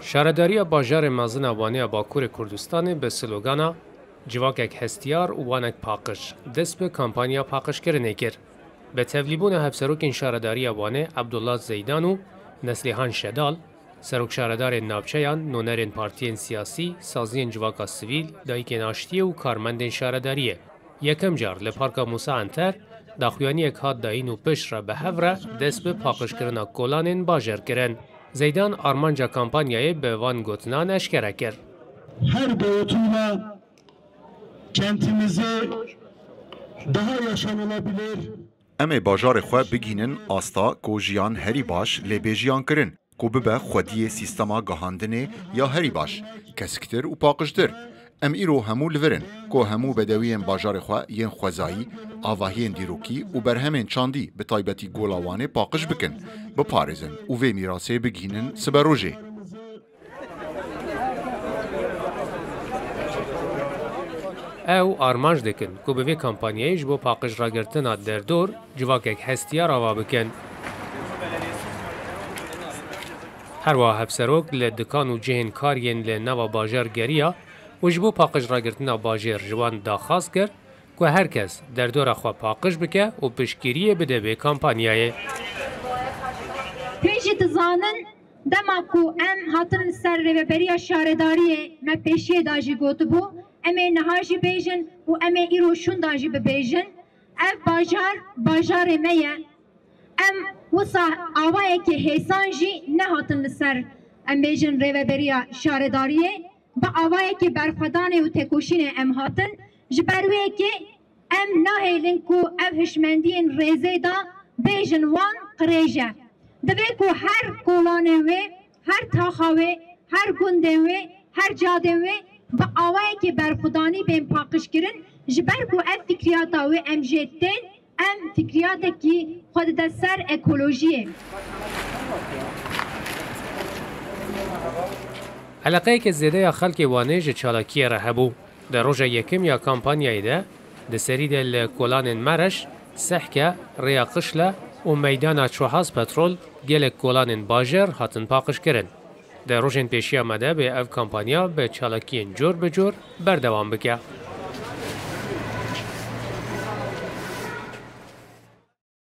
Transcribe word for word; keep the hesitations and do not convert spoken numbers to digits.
Şaredariya Bajarê Mezin a Wanê ya Bakurê Kurdistanê bi slogana "Civakek hestiyar û wanek paqij" dest bi kampanya paqijkirinê kir. Bi tevlîbûna hevserokên Şaredariya Wanê Abdullah Zeydan û Neslihan Şedal, serokşaredarên navçeyan, nûnerên partiyên siyasî, saziyên civaka sivîl, dayikên aştiyê û karmendên şaredariyê, yekem car li Parka Musa Enter daxuyaniyek hat dayîn û pişt re bi hev re dest bi paqijkirina kolanên bajêr kirin. Zeydan armanca kampanyayê bi van gotinan eşkere kir. Her boyutuyla kentimizi daha yaşanılabilir. Em ê bajarê xwe bigihînin asta ku jiyan herî baş lê bê jiyankirin, ku bibe xwediyê sîstema gihandinê ya herî baş, kesktir û paqijtir. Em îro hemû li vir in, ku hemû bedewiyên bajarê xwe yên xwezayî, avahiyên dîrokî û berhemên çandî, bi taybetî Gola Wanê paqij bikin, biparêzin û vê mîrasê bigihînin siberojê. Ew armanc dikin ku bi vê kampanyayê ji bo paqij ragirtina derdor civakek hestiyar ava bikin. Her wiha hevserok li dikan û cihên kar yên li nava bajar geriya û ji bo paqij ragirtina bajêr ji wan daxwaz kir ku her kes derdora xwe paqij bike û piştgiriyê bide vê kampanyayê. Hûn jî dizanin, dema ku em hatin li ser rêveberiya şaredariyê, me pêşiyê de jî gotibû, em ê niha jî bêjin û em ê îro şûnda jî bibêjin, ev bajar, bajarê me ye. Em wisa awayekî hêsan jî nehatin li ser, em bêjin, rêveberiya şaredariyê, bi awayekî berxwedanê û têkoşînê em hatin, ji ber wê yekê em nahêlin ku ev hişmendiyên rêzê de bêjin wan qirêj e. Divê ku her kolanên wê, her taxa wê, her gundên wê, her cadên wê bi awayekî berxwedanî bên paqijkirin, ji ber ku ev fikriyata wê em jê tên, em fikriyatekî xwe dide ser ekolojiyê. Eleqeyeke zêde ya xelkê Wanê ji çalakiyê re hebû. Di roja yekem ya kampanyayê de, di serî de li kolanên Mereş, Sehke, Rêya Qişle û Meydana Çohaz Petrol gelek kolanên bajêr hatin paqijkirin. Di rojên pêşiya me de bê ev kampanya bi çalakiyên cor bi cor berdewam bike.